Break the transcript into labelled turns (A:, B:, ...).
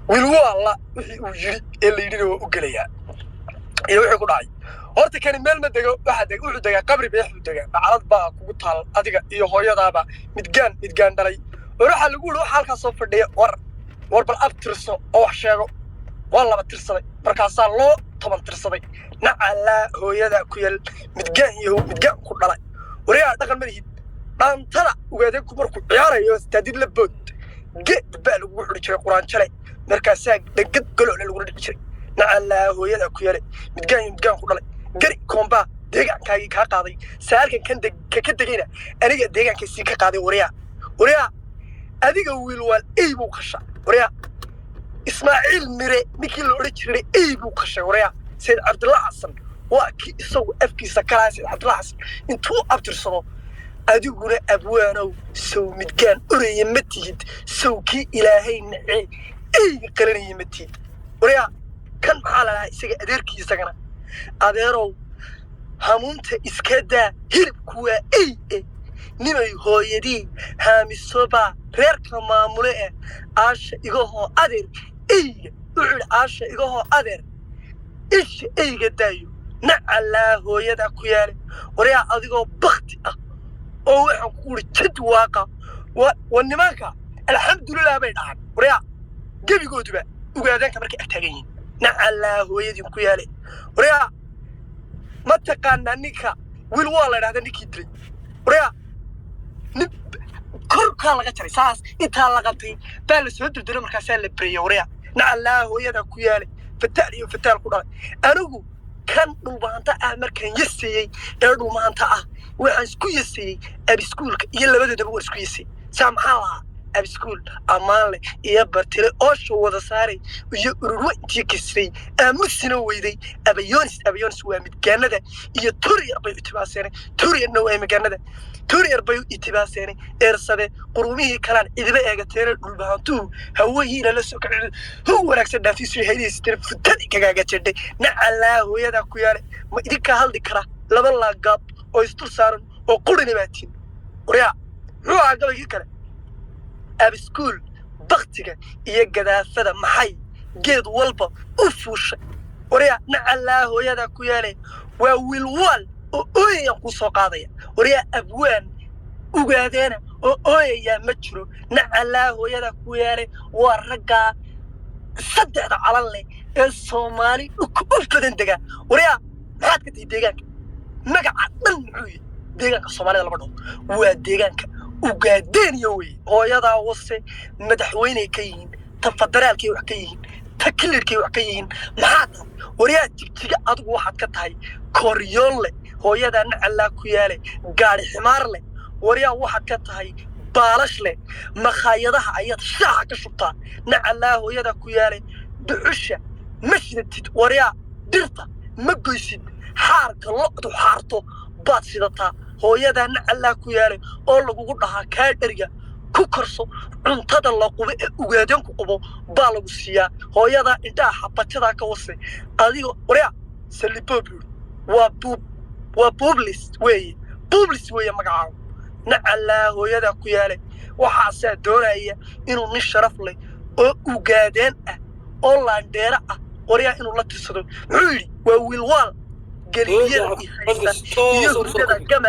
A: Wiilwaalla wixii uu yidhi ee la yidhina waa u gelayaa iyo wixii ku dhacay. Horta kani meel ma dego, waxaa deg, wuxuu degaa qabri beex buu degaa. Bacalad baa kugu taal adiga iyo hooyadaaba, midgaan midgaan dhalay. War waxaa lagu yidhi, waxa halkaas soo fadhiya, war war bal ab tirso oo wax sheego. Waa laba tirsaday, markaasaa loo 10 tirsaday. Nacalaa hooyada ku yal, midgaan iyo midgaan ku dhalay. Waryaa, dhaqan ma lihid. Dhaantada ugaadeenku markuu ciyaarayo taadid la bood, geed baa lagugu xidhi jiray quraanjale, markaasaa dhegad galoole lagula dhici jiray. Nacalaa hooyada ku yale, midgaan iyo midgaan ku dhalay. Gari koombaa deegaankaagii kaa qaaday, saalkan kan ka ka degayna aniga deegaankaysii ka qaaday. Waryaa, waryaa, adiga Wiilwaal ey buu qasha. Waryaa, Ismaaciil Mire ninkii la odhan jiray ey buu qashay. Waryaa, Sayid Cabdulla Xasan waa kii isagu afkiisa kalaa. Sayid Cabdulla Xasan intuu abtirsado, adiguna abwaanow sow midgaan oraya ma tihid? Sow kii Ilaahay nacee eyga qalanaya ma tihid? Waryaa, kan maxaa la dhahaa isaga adeerkii? Isagana adeerow, hamuunta iska daa, hilibku waa ey eh. Nimay hooyadii haamisobaa reerka maamule eh. Aasha igahoo adeer eyga, wuxuu yidhi, aasha igahoo adeer, isha eyga daayo. Nacalaa hooyada ku yaale. Waryaa, adigoo bakti ah oo waxaan ku uri jad waaqa wa nimanka alxamdulilah bay dhahaan. Waryaa, gebigooduba ugaadeenka markay ag taagan yihiin, nacalaa hooyadii ku yaale. Waryaa, ma taqaanaa ninka wiil waa la idhahda ninkii dilay? Waryaa, nin korkaa laga jaray, saas intaa la qabtay baa la soo durdulay, markaasaa la bereyay. Waryaa, nacalaa hooyada ku yaalay, fataal iyo fataal ku dhalay. Anigu kan dhulmaanta ah markaan yaseeyey ee dhulmaanta ah, waxaan isku yaseeyey abiskuulka iyo labadoodaba waan isku yasay. Saa maxaa lahaa? Abiskuul ammaanle iyo bartile oosha wada saaray iyo ururwe intii kasray aamusina weyday. Abayonis, Abayonis waa midgaanada iyo Turiyar bay itibaaseenay. Turiyarna waa midgaanada, Turiyar bay itibaaseenay. Eersade qurumihii kalaan cidiba eegateena, dhulbahantuhu hawahiina la soo kacay, hu wanaagsan dhaafiisu haydiisitira futadi kagaaga jedhay. Nacalaa hooyada ku yaale. Ma idinkaa hadli kara? Laba laagaab oo isdul saaran oo qurina baatiin. Waryaa, muxuu ahaa gabaygii kale? Abiskuul baktiga iyo gadaafada maxay geed walba u fuushay? Waryaa, nacalaa hooyada ku yaale. Waa wiilwaal oo ooyayaan kuu soo qaadaya. Waryaa, abwaan ugaadeena oo ooyayaa ma jiro. Nacalaa hooyada ku yaale. Waa raggaa saddexda calan leh ee Soomaali dhulka u badan degaa. Waryaa, maxaad ka tahay deegaanka? Magaca dhan muxuu yahay? Deegaanka Soomaalida lama dhaho, waa deegaanka Ugaadeeniyo weye. Hooyadaa wase, madaxweyney ka yihiin, ta federaalkay wax ka yihiin, ta kilirkay wax ka yihiin. Maxaa tahay? Waryaa, Jigjiga adigu waxaad ka tahay koryoonle. Hooyadaa nacallaa ku yaale, gaadhi ximaar leh. Waryaa, waxaad ka tahay baalash leh, makhaayadaha ayaad shaaxa ka shubtaa. Nacallaa hooyada ku yaale. Dhuxusha ma shidatid. Waryaa, dhirta ma goysid, xaarka lo'du xaarto baad shidataa. Hooyadaa nacallaa ku yaale, oo lagugu dhahaa kaa dheriga ku korso. Cuntada la qubo ee ugaadeenku qubo baa lagu siiyaa. Hooyadaa indhaha xabajadaa ka wase adigo. Waryaa, salibob waa buub, waa buublis weeye, buublis weeye magacaagu. Nacallaa hooyadaa ku yaale. Waxaasaa doonaya inuu nin sharaf leh oo ugaadeen ah oo laandheero ah, waryaa, inuu la tirsado. Muxuu yidhi? Waa wiilwaal geliyada iyo haysta iyo hurdada gama.